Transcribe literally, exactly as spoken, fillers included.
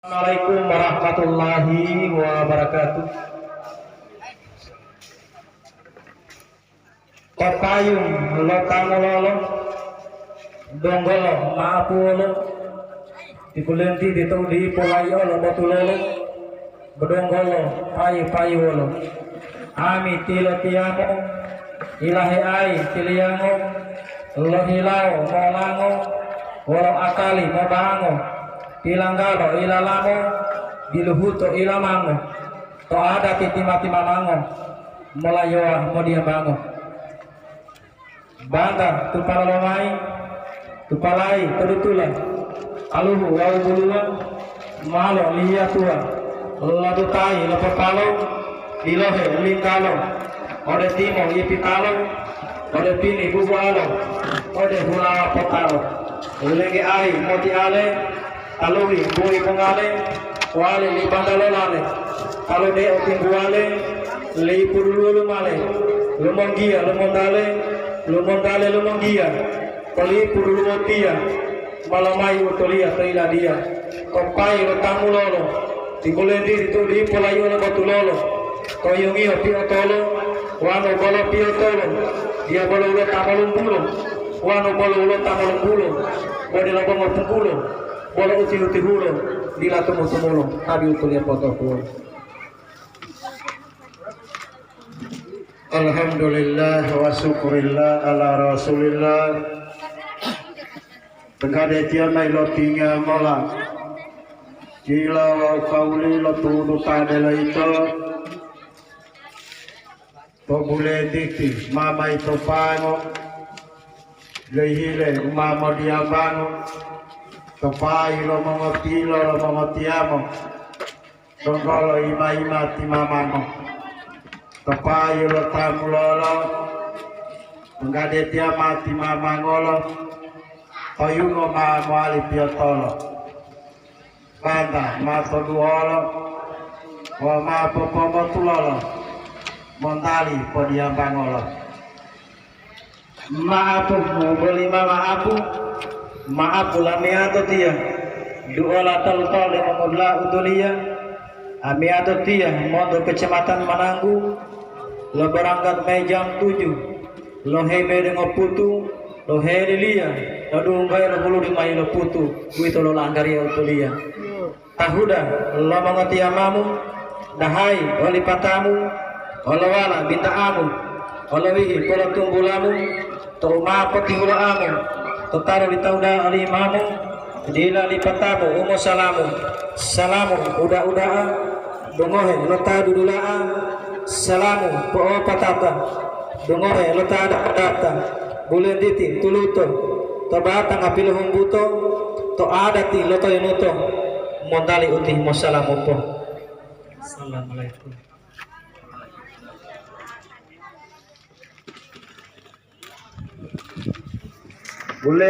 Assalamualaikum warahmatullahi wabarakatuh. Papayung lo tangololo, donggolo maapuwolo, tikulenti ditou dipo layi'olo botulolo, bodonggolo payi-payiwolo. Ami tilotiyamo, ilaheayi tiliyango, lohilawo molango, wolo akali mobango, tilanggalo ilalamo, diluhuto ilamango, to adati tima-timamango, molayowa modiyambango. Banta tupala lomayi, tupalayi to dutula, aluhu wawu buluwa, malo liyatuwa, ladutayi lopopalo, bilohe lintalo, ode timo ipitalo, ode pini bubualo, ode hulawa potalo, lenggeayi motiale, taluwi buyi pongale, wale li banta lolale, talu de'o timbuwale, lipu duluwo lumale, lumonggiya lumontale, lumontale lumonggiya, to lipu duluwo tiya, ma lomayi utoliya to yiladiya, to payi lo tamulolo, timbulentiri to dipo layi'o lo botulolo, to yungiyo piotolo, wanu bolo piotolo, diya bolo wolo ta molumbulo, wanu bolo wolo ta molumbulo, bo dila bo mopunggulo. Bolo u tihu-tihulo dila tumu-tumulo, ta diutoliya potohuwolo. Alhamdulillah wa syukurillah ala Rasulillah. Tengkade tiyo ma ilotinga mola. Dila wawu kawuli lo tudu ta delo ito. To buletiti ma mayi to pango, loihile u ma modiyambango, to payi lo mongotilo lo mongotiyamo, donggo lo ima-ima timamango, to payi lo tamulolo, tonggade tiyama timamangolo, to yungo ma mowali piyotolo. Banta ma toduwolo wawu ma popomotulolo montali podiyambangolo. Ma'apu, boli ma ma'apu, ma'apu lamiyatotiya, duola talu-talu mongola utoliya, amiyatotiya monto Kecamatan Mananggu, lo berangkat mayi jam tujuh, lohe bede ngoputu, lohe liliya, lodunggayi lo buludi mayi loputu, uwito lo langgariya utoliya. Tahuda lo mongotiyamamu, dahayi oli patamu, olowala binta'amu, olowihi polotumbulamu, tou ma potihulo'amu, to talu li tawu da'a oli imamu, dila lipatamu u mosalamu, salamu uda-uda'a, dungohe lo ta dudula'a, salamu po'opatata, dungohe lo ta da'data, bulentiti tuluto, to batanga pilohumbuto, to adati lo toyunuto, montali uti mosalamupo. Assalamualaikum. Bule-